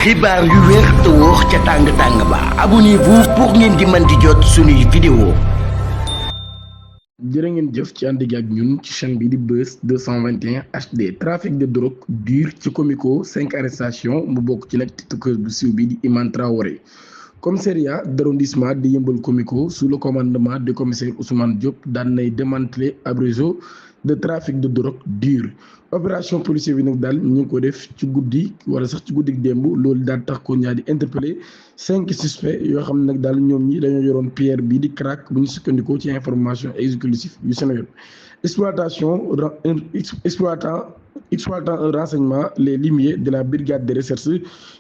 xibaar yu wér te wóor ca tàng ba abonnez-vous pour ngeen di mën di jot suñuy vidéo. jërë ngeen jëf ci ànd gi ak ñun ci chaîne bi di Buzz 221 HD. trafic de drogue dur ci Comico 5 arrestations mu bokk ci nag tiktoker bu siiw bi di Imane Traoré. commissariat d'arrondissement di Yeumbeul Comico sous le commandement du commissaire Ousmane Diop daan nay démanteler ab réseau de trafic de drogue dur. opération policier bi nag daal ñu ngi ko def ci guddi wala sax ci guddi démb loolu daal tax ko ñaar di interpellé 5 suspects yoo xam ne nag daal ñoom ñi dañoo yoroon pierre bii di crack bu ñu sukkandikoo ci information exclusive yu Seneweb. exploitant un renseignement, les limiers de la brigade de recherche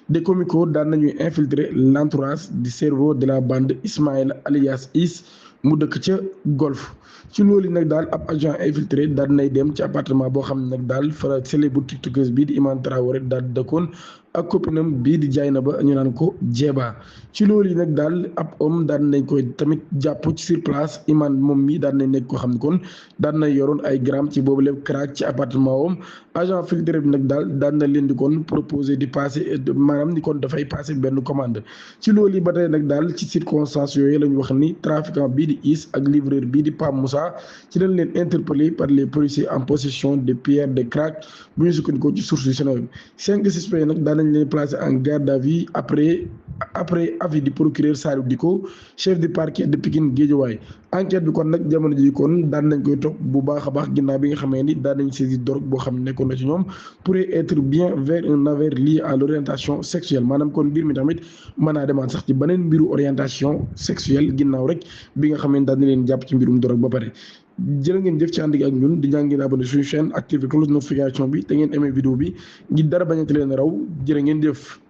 de Comico daan nañuy infiltrer l'entourage du cerveau de la bande Ismaël alias Is mu dëkk ca Golf. ci loolu nag daal ab agent infiltré daal nay dem ci appartement boo xam ne nag daal fa célèbre tiktokeuse bii di Imane Traoré daal dëkkoon ak copinam bii di Dieynaba ñu naan ko Jeeba. ci loolu yi nag daal ab homme daan nañ koy tamit jàpp ci sur place. Imane moom mi daan nañ nekk koo xam ne kon daan na yoroon ay gramme ci boobu lépp crack ci appartement wam. agent filtré bi nag daal daan na leen di kon proposé di passé maanaam ni kon dafay passé benn commande. ci loolu yi ba tey nag daal ci circonstances yooyu la ñu wax ni trafiquant bii di Is ak livreur bii di Pape Moussa ci lañ leen interpellé par les policiers en possession de pierres de crack bu ñu sukkandikoo ci source yu Seneweb. 5 suspects nag daan nañ leen placé en garde à vue après avis du procureur Salou Diko chef du parquet de Pikine Guédiawaye. enquête bi kon nag jamono ji kon daan nañ koy topp bu baax a baax ginnaaw bi nga xamee ni daan nañ saisir drogue boo xam ne nekkoon na ci ñoom pourrait être bien vers un affaire lié à l'orientation sexuelle maanaam kon mbir mi tamit mën naa demaat sax ci beneen mbiru orientation sexuelle ginnaaw rek bi nga xamee ni daan na leen jàpp ci mbirum drogue ba pare. jërë ngeen jëf ci ànd gi ak ñun di ñaan ngeen abonné suñu chaîne activer cloche notification bi te ngeen aimé vidéo bi ngir dara bañati leen raw jërë ngeen jëf.